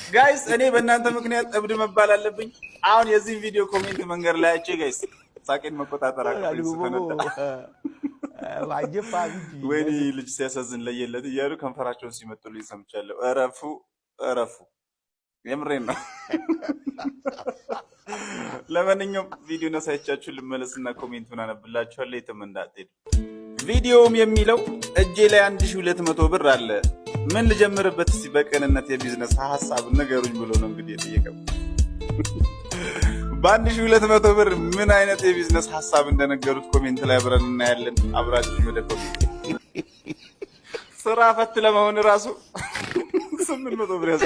Guys፣ እኔ በእናንተ ምክንያት እብድ መባል አለብኝ። አሁን የዚህን ቪዲዮ comment መንገድ ላይ አይቼ guys ሳቄን መቆጣጠር አቅቶኝ ስፈነዳ፣ ወይኔ ልጅ ሲያሳዝን ለየለት እያሉ ከንፈራቸውን ሲመጡልኝ ሰምቻለሁ። እረፉ እረፉ፣ የምሬን ነው። ለማንኛውም ቪዲዮ አሳይቻችሁ ልመለስና comment ኡን አነብላችኋለሁ። የትም እንዳትሄዱ። ቪዲዮውም የሚለው እጄ ላይ 1200 ብር አለ፣ ምን ልጀምርበት? እስቲ በቅንነት የቢዝነስ ሀሳብ ንገሩኝ ብሎ ነው እንግዲህ የጠየቀው። በ1200 ብር ምን አይነት የቢዝነስ ሀሳብ እንደነገሩት comment ላይ አብረን እናያለን። አብራችሁ ወደ comment። ስራ ፈት ለመሆን ራሱ 800 ብር ያዝ፣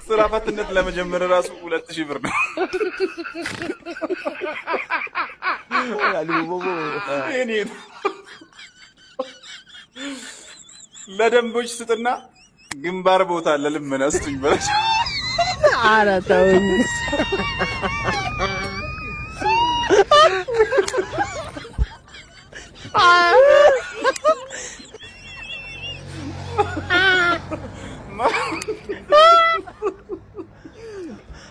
ስራ ፈትነት ለመጀመር ራሱ 2000 ብር ነው። የኔ ለደንቦች ስጥና ግንባር ቦታ ለልመና ስጡኝ በላቸው። ኧረ ተውኝ።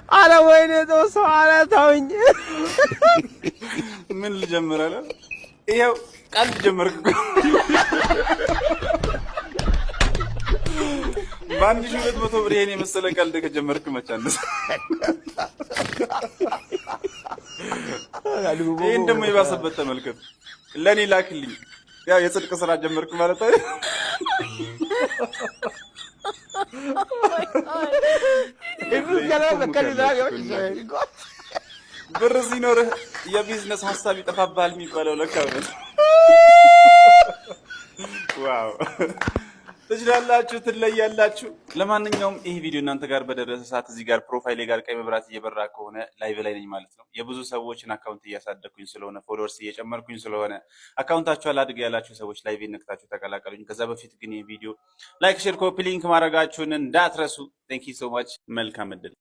ኧረ ወይኔ ተው፣ ኧረ ተውኝ። ምን ልጀምር አለ። ይኸው ቀልድ ጀመርክ እኮ። በ1200 ብር ይሄን የመሰለ ቀልድ ከጀመርክ መቻነስ። ይህን ደግሞ የባሰበት ተመልከቱ። ለእኔ ላክልኝ። ያው የጽድቅ ስራ ጀመርክ ማለት አይደል? ብር ሲኖርህ የቢዝነስ ሀሳብ ይጠፋብሃል የሚባለው ለካ ነው። Wow፣ ትችላላችሁ፣ ትለያላችሁ። ለማንኛውም ይህ ቪዲዮ እናንተ ጋር በደረሰ ሰዓት እዚህ ጋር profile ኤ ጋር ቀይ መብራት እየበራ ከሆነ live ላይ ነኝ ማለት ነው። የብዙ ሰዎችን account እያሳደግኩኝ ስለሆነ፣ followers እየጨመርኩኝ ስለሆነ account ኣችሁ አላድግ ያላችሁ ሰዎች live ነክታችሁ ተቀላቀሉኝ። ከዛ በፊት ግን ይህ ቪዲዮ like፣ share፣ copy link ማድረጋችሁን እንዳትረሱ። Thank you so much። መልካም እድል።